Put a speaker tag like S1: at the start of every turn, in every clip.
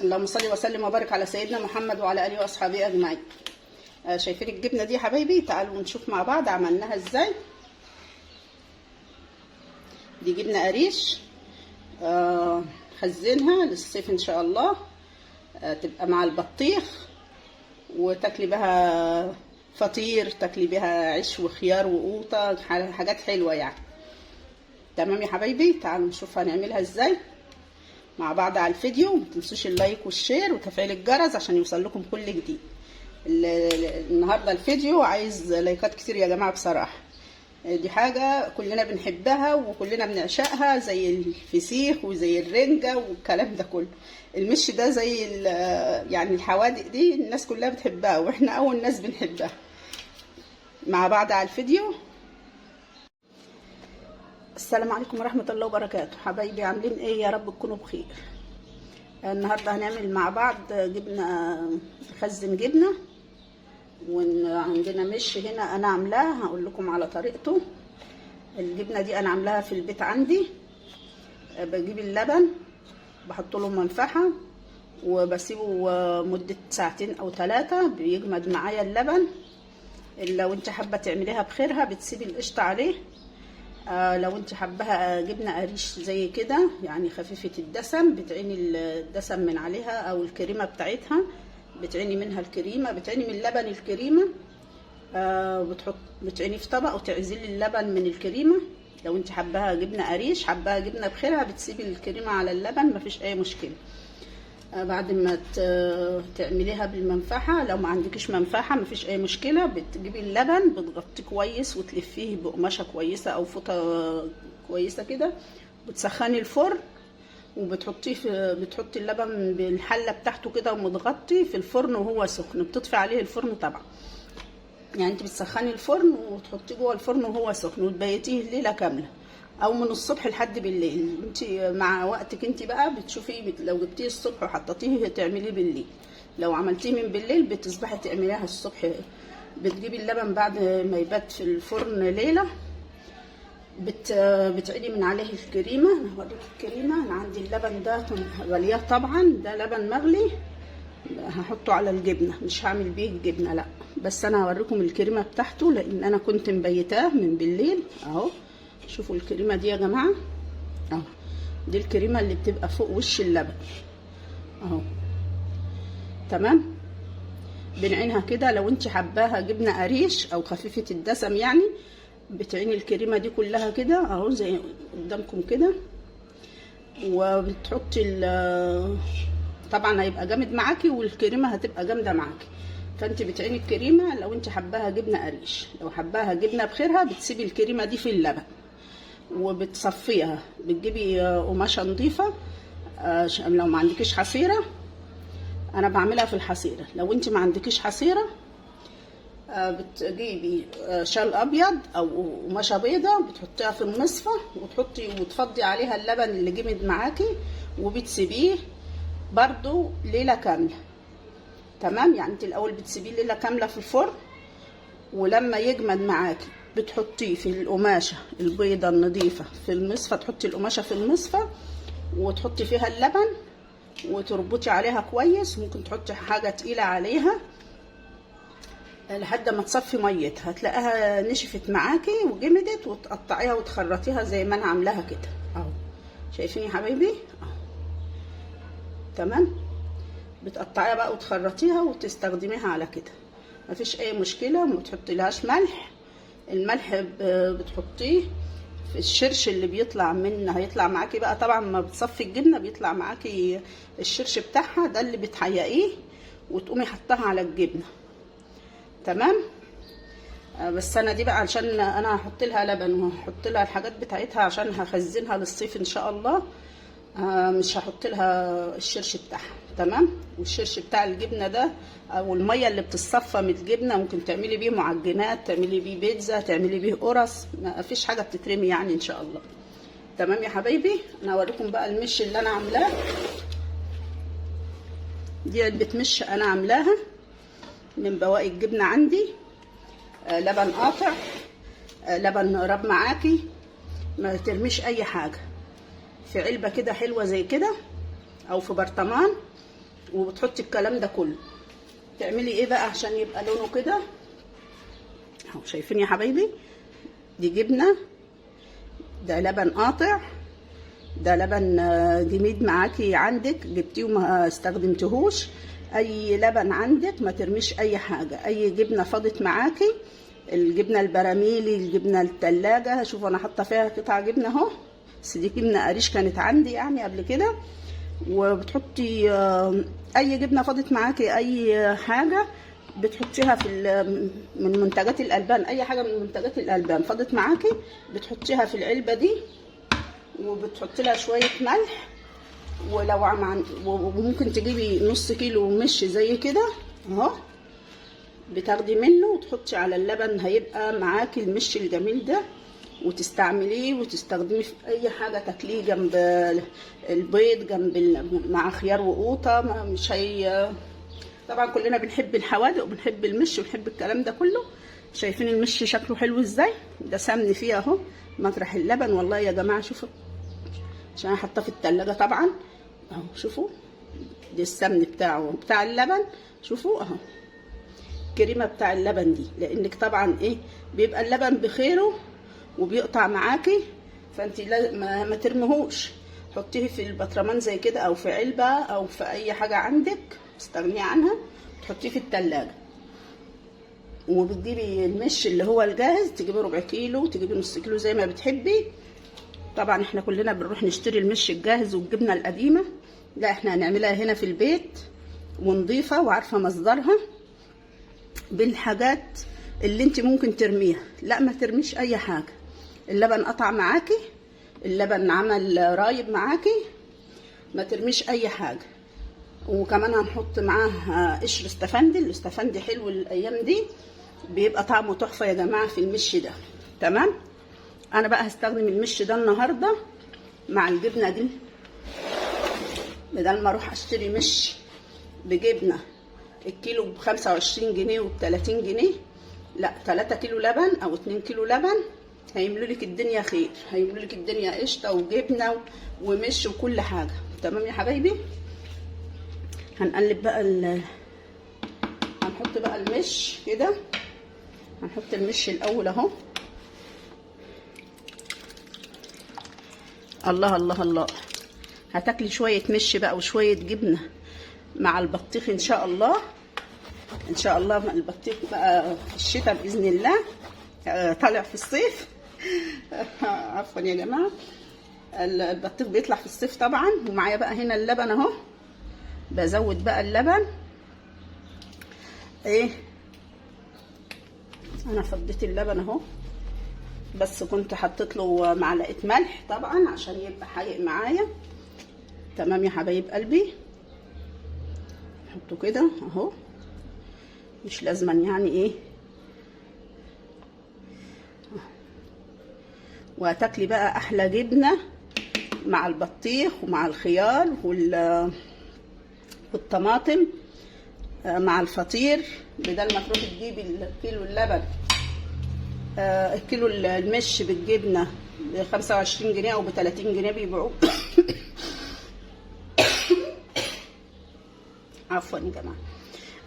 S1: اللهم صل وسلم وبارك على سيدنا محمد وعلى اله واصحابه اجمعين. شايفين الجبنة دي يا حبايبي؟ تعالوا نشوف مع بعض عملناها ازاي. دي جبنه قريش، خزنها للصيف ان شاء الله، تبقى مع البطيخ وتاكلي بها فطير، تاكلي بها عيش وخيار وقوطه، حاجات حلوة يعني. تمام يا حبايبي، تعالوا نشوف هنعملها ازاي مع بعض على الفيديو. ما تنسوش ال like وال share وتفعيل الجرس عشان يوصل لكم كل جديد. النهارده الفيديو عايز لايكات كتير يا جماعة. بصراحة دي حاجة كلنا بنحبها وكلنا بنعشقها، زي الفسيخ وزي الرنجه والكلام ده كله. المش ده زي يعني الحوادق دي الناس كلها بتحبها، واحنا اول ناس بنحبها. مع بعض على الفيديو. السلام عليكم ورحمة الله وبركاته. حبايبي عاملين ايه؟ يا رب تكونوا بخير. النهارده هنعمل مع بعض جبنه، خزن جبنه، وعندنا مش هنا انا عاملاه، هقول لكم على طريقته. الجبنة دي انا عاملاها في البيت عندي. بجيب اللبن، بحط له منفحه وبسيبه مده ساعتين او 3، بيجمد معايا اللبن. لو انت حابة تعمليها بخيرها بتسيبي القشطه عليه. لو انت حباها جبنه قريش زي كده يعني خفيفة الدسم، بتعيني الدسم من عليها او الكريمة بتاعتها، بتعيني منها الكريمة، بتعيني من لبن الكريمة. بتحط بتعيني في طبق وتعزلي اللبن من الكريمة. لو انت حباها جبنه قريش، حباها جبنه بخيرها، بتسيبي الكريمة على اللبن، مفيش اي مشكلة. بعد ما تعمليها بالمنفحه، لو ما عندكيش منفحه مفيش اي مشكلة، بتجيبي اللبن بتغطيه كويس وتلفيه بقماشه كويسة او فوطه كويسة كده، بتسخني الفرن وبتحطيه في بتحطي اللبن بالحله بتاعته كده ومتغطي في الفرن وهو سخن، بتطفي عليه الفرن طبعا. يعني انت بتسخني الفرن وتحطيه جوه الفرن وهو سخن وتبيتيه ليلة كاملة او من الصبح لحد بالليل. انت مع وقتك انت بقى بتشوفي، لو جبتيه الصبح وحطيتيه تعمليه بالليل، لو عملتيه من بالليل بتصبحي تعمليها الصبح. بتجيبي اللبن بعد ما يبات في الفرن ليلة، بتعيني من عليه الكريمة. انا هوريك الكريمة. انا عندي اللبن ده غلياه طبعا، ده لبن مغلي، هحطه على الجبنة، مش هعمل بيه الجبنة لا، بس انا هوريكم الكريمة بتاعته لان انا كنت مبيتاه من بالليل اهو. شوفوا الكريمة دي يا جماعة اهو، دي الكريمة اللي بتبقى فوق وش اللبن اهو. تمام، بنعينها كده. لو انت حباها جبنه قريش او خفيفة الدسم يعني، بتعيني الكريمة دي كلها كده اهو زي قدامكم كده، وبتحطي طبعا هيبقى جامد معاكي والكريمه هتبقى جامدة معاكي. فانت بتعيني الكريمة لو انت حباها جبنه قريش. لو حباها جبنه بخيرها بتسيبي الكريمة دي في اللبن وبتصفيها، بتجيبي قماشة نظيفة. لو ما عندكيش حصيره، انا بعملها في الحصيرة، لو انت ما عندكيش حصيره بتجيبي شال ابيض او قماشة بيضة، بتحطيها في المصفى وتحطي وتفضي عليها اللبن اللي جمد معاكي، وبتسيبيه برضو ليلة كاملة. تمام، يعني انت الاول بتسيبيه ليلة كاملة في الفرن، ولما يجمد معاكي بتحطيه في القماشه البيضة النظيفة في المصفى، تحطي القماشه في المصفى وتحطي فيها اللبن وتربطي عليها كويس، ممكن تحطي حاجة تقيلة عليها لحد ما تصفي ميتها، هتلاقيها نشفت معاكي وجمدت، وتقطعيها وتخرطيها زي ما انا عاملاها كده اهو. شايفين يا حبايبي اهو؟ تمام، بتقطعيها بقى وتخرطيها وتستخدميها على كده، مفيش اي مشكلة. ما تحطيلهاش ملح، الملح بتحطيه في الشرش اللي بيطلع من هيطلع معاكي بقى طبعا ما بتصفي الجبنة بيطلع معاكي الشرش بتاعها ده اللي بتحيقيه وتقومي حطها على الجبنة. تمام، بس انا دي بقى عشان انا هحط لها لبن وهحط لها الحاجات بتاعتها عشان هخزنها للصيف ان شاء الله، مش هحط لها الشرش بتاعها. تمام، والشرش بتاع الجبنة ده او المية اللي بتصفى من الجبنة ممكن تعملي بيه معجنات، تعملي بيه بيتزا، تعملي بيه قرص، ما فيش حاجة بتترمي يعني ان شاء الله. تمام يا حبايبي، انا هوريكم بقى المش اللي انا عاملاه. دي علبة مش انا عاملاها من بواقي الجبنة عندي، لبن قاطع، لبن رب معاكي، ما ترميش اي حاجة، في علبة كده حلوة زي كده او في برطمان. وبتحطي الكلام ده كله. تعملي ايه بقى عشان يبقى لونه كده اهو؟ شايفين يا حبايبي؟ دي جبنه، ده لبن قاطع، ده لبن جميد معاكي عندك جبتيه وما استخدمتهوش. اي لبن عندك ما ترميش اي حاجة، اي جبنه فاضت معاكي، الجبنة البراميلي، الجبنة التلاجة، شوفوا انا حاطه فيها قطع جبنه اهو، بس دي جبنه قريش كانت عندي يعني قبل كده. وبتحطي اي جبنه فاضت معاكي، اي حاجة بتحطيها في من منتجات الالبان، اي حاجة من منتجات الالبان فاضت معاكي بتحطيها في العلبة دي، وبتحطي لها شوية ملح. ولو وممكن تجيبي نص كيلو مش زي كده اهو، بتاخدي منه وتحطي على اللبن، هيبقى معاكي المش الجميل ده، وتستعمليه وتستخدميه في اي حاجة تاكليه جنب البيض، جنب مع خيار وقوطه. مش هي طبعا كلنا بنحب الحوادق وبنحب المش وبنحب الكلام ده كله. شايفين المش شكله حلو ازاي؟ ده سمن فيه اهو مطرح اللبن. والله يا جماعة شوفوا، عشان انا حاطاه في التلاجة طبعا اهو، شوفوا دي السمن بتاعه بتاع اللبن، شوفوا اهو الكريمة بتاع اللبن دي، لانك طبعا ايه بيبقى اللبن بخيره وبيقطع معاكي، فانت ما ترميهوش، حطيه في البطرمان زي كده او في علبة او في اي حاجة عندك استغني عنها، تحطيه في التلاجة. وبتجيبي المش اللي هو الجاهز، تجيبي ربع كيلو، تجيبي نص كيلو زي ما بتحبي. طبعا احنا كلنا بنروح نشتري المش الجاهز والجبنه القديمة، لا احنا هنعملها هنا في البيت ونضيفه وعارفه مصدرها، بالحاجات اللي انت ممكن ترميها. لا ما ترميش اي حاجة، اللبن قطع معاكي، اللبن عمل رايب معاكي، ما ترميش اي حاجة. وكمان هنحط معاه قشر استفندي، الاستفندي حلو الايام دي، بيبقى طعمه تحفة يا جماعة في المش ده. تمام، انا بقى هستخدم المش ده النهارده مع الجبنة دي، بدل ما اروح اشتري مش بجبنه الكيلو ب25 جنيه وب30 جنيه، لا 3 كيلو لبن او 2 كيلو لبن هيملوا لك الدنيا خير، هيملوا لك الدنيا قشطه وجبنه ومش وكل حاجة. تمام يا حبايبي، هنقلب بقى هنحط بقى المش كده، هنحط المش الاول اهو. الله الله الله، هتاكلي شوية مش بقى وشوية جبنه مع البطيخ ان شاء الله. ان شاء الله البطيخ بقى في الشتاء باذن الله، طالع في الصيف عفوا يا جماعة، البطيخ بيطلع في الصيف طبعا. ومعايا بقى هنا اللبن اهو، بزود بقى اللبن. ايه انا فضيت اللبن اهو، بس كنت حطيت له معلقه ملح طبعا عشان يبقى حقيق معايا. تمام يا حبايب قلبي، نحطه كده اهو، مش لازما يعني ايه. وهتاكلي بقى احلى جبنه مع البطيخ ومع الخيار والطماطم مع الفطير، بدل ما تروحي تجيبي الكيلو اللبن، الكيلو المش بالجبنه ب25 جنيه او ب30 جنيه بيبيعوه عفوا يا جماعة،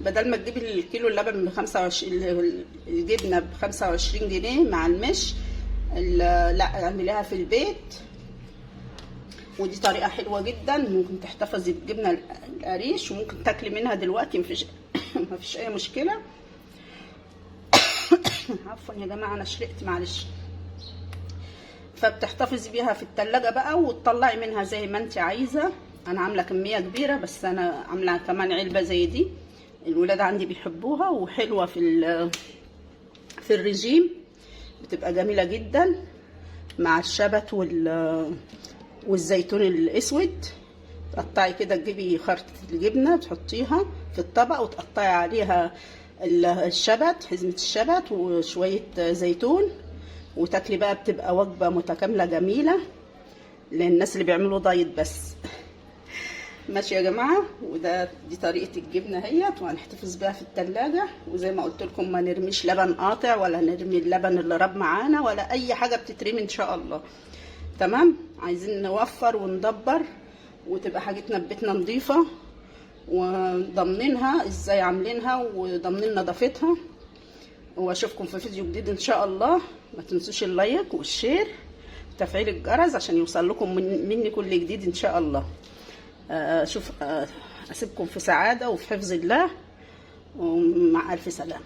S1: بدل ما تجيبي الكيلو اللبن ب25، الجبنة ب25 جنيه مع المش، لا اعمليها في البيت. ودي طريقه حلوة جدا، ممكن تحتفظي بالجبنه القريش وممكن تاكلي منها دلوقتي، مفيش اي مشكلة. عفوا يا جماعة انا شرقت معلش. فبتحتفظي بيها في التلاجة بقى وتطلعي منها زي ما انت عايزه. انا عامله كمية كبيرة، بس انا عامله كمان علبة زي دي، الولاد عندي بيحبوها وحلوه في الرجيم، بتبقى جميلة جدا مع الشبت والزيتون الاسود. تقطعي كده، تجيبي خرطة الجبنة تحطيها في الطبق وتقطعي عليها الشبت، حزمة الشبت وشوية زيتون، وتاكلي بقى، بتبقى وجبة متكاملة جميلة للناس اللي بيعملوا دايت بس. ماشي يا جماعة، وده دي طريقة الجبنة اهيت، وهنحتفظ بيها في التلاجة. وزي ما قلت لكم ما نرميش لبن قاطع ولا نرمي اللبن اللي راب معانا ولا اي حاجة بتترمي ان شاء الله. تمام، عايزين نوفر وندبر وتبقى حاجتنا في بيتنا نظيفة، وضامنينها ازاي عاملينها وضامنين نظافتها. واشوفكم في فيديو جديد ان شاء الله. ما تنسوش ال like وال share وتفعيل الجرس عشان يوصل لكم مني كل جديد ان شاء الله. اشوف اسيبكم في سعادة وفي حفظ الله، ومع الف سلامة.